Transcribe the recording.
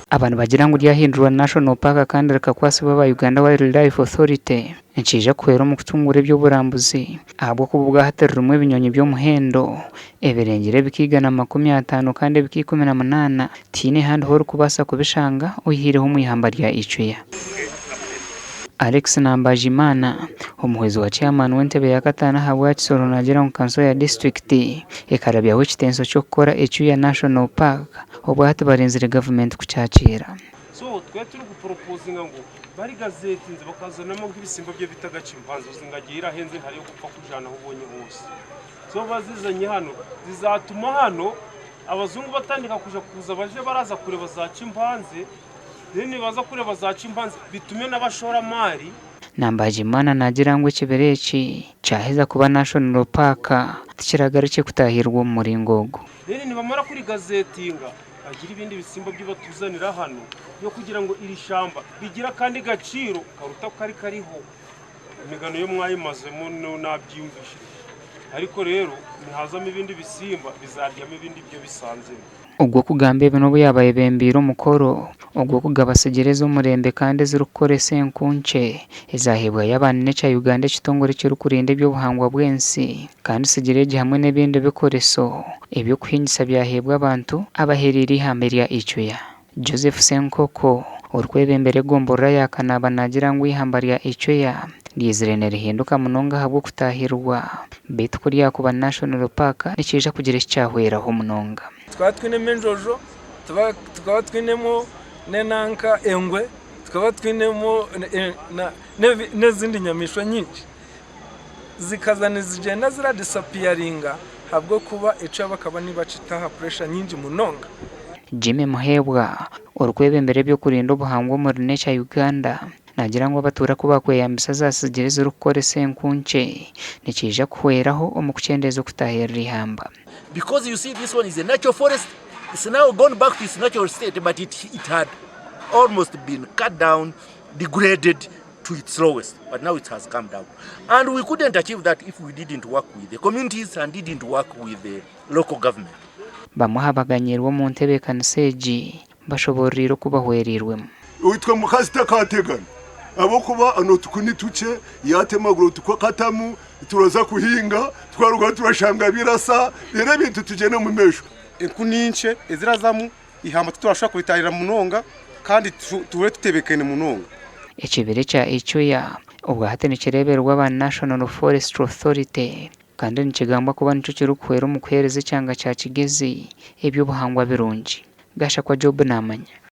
Aba nibagira ngu ryahindurwa National Park kandi rikakwatsibwa aba Uganda Wildlife Authority nikiija kuhwera omu kutunguura eby'oburambuzi ahabw'okuba obwahati ririmu ebinyonyi by'omuhendo ebirengire ebika 150 kandi ebika 18 tihaine handi ahu orikubaasa kubishanga oyihireho omu ihamba rya Icuya. Alex Nambajimana, omuhwezi wa chairman w'entebe ya kataano ahabwa Kisoro naagira ngu kanso ya disiturikiti ekarabyaho ekitenso ky'okukora Echuya National Park obwo hati barinzire gavumenti kukyakiira. So twaba turi kuporopozinga ngu bari gazetinze bakazanamu nk'ebisimba byo bitaga chimpanzee ingagi erahenze ntari yokupfa kujana ahu obonye hose. So bazizanye hano zizatuma hano abazungu batandika kuja kuza baje baraza kureba za chimpanzee then nibaza kureba za chimpanzee bitume n'abashoramari. Nambajimana naagira ngu ekibira eki kyaheza kuba National Park tikiragarukye kutaahirwa omu muringo ogu. Then nibamara kurigazetinga bagire ebindi bisimba bi batuzanira hano by'okugira ngu iri shamba rigire akandi gaciiro karuta aku kari kariho. Emigano yo mwayimazemu nabyiyumvishirize ariko rero nihazamu ebindi bisimba bizaryamu ebindi byo bisanzemu. Ogwo okugamba ebi n'obu yaaba ayebembeire omukoro ogw'okugaba sigiri ez'omurembe kandi ezirikukoresa enku nkye ezaheebwayo aba Nature Uganda ekitongore ekirikurinda eby'obuhangwa bw'ensi kandi sigiri egi hamwe n'ebindi bikoreso eby'okuhingisa byaheebwa abantu abahereire eihamba erya Icuya. Joseph Senkoko, orikwebembera egomborora ya Kanaaba naagira ngu eihamba rya Icuya ryizire nirihinduka munonga ahabw'okutaahirwa beitu ku ryakuba National Park nikiija kugira eki kyahweraho munonga. Tukaba twinemu enjojo, tukaba twinemu n'enanka engwe, tukaba twinemu n'ezindi nyamaishwa nyingi. Zikaza nizigyenda ziradisapiyaringa ahabw'okuba ekyo bakaba nibakita aha puresha nyingi munonga. Jimmy Muheebwa, orikwebembera eby'okurinda obuhangwa omuri Nature Uganda, Naagira ngu abatuura ku baakweyambisa za sigiri ezirikukoresa enku nkye, nikiija kuhweraho omu kukyendeeza okutaahirira eihamba. Because you see this one is a natural forest, it's now gone back to its natural state but it, it had almost been cut down, degraded to its lowest, but now it has come down. And we couldn't achieve that if we didn't work with the communities and didn't work with the local government. Bamwe aha baganyiirwe omu ntebeekanisa egi Bashoboororeire oku bahwereirwemu. Itwe omukazi takategana ahabw'okuba otuku ni tukye, yaatemagura otuku akatamu, turaza kuhinga, twarugayo turashanga birasa, reero ebintu tugyende omu maisho. Enku ni nkye ezirazamu, eihamba titurashobora kuritaahirira munonga kandi tuhure tutebekaine munonga. Ekibira ekya Icuya obwahati nikireebererwa aba National Forestry Authority kandi nikigambwa kuba nikyo kirikuhwera omu kuheereza ekyanga kya Kigezi eby'obuhangwa birungi. Gashakwa Job naamanya.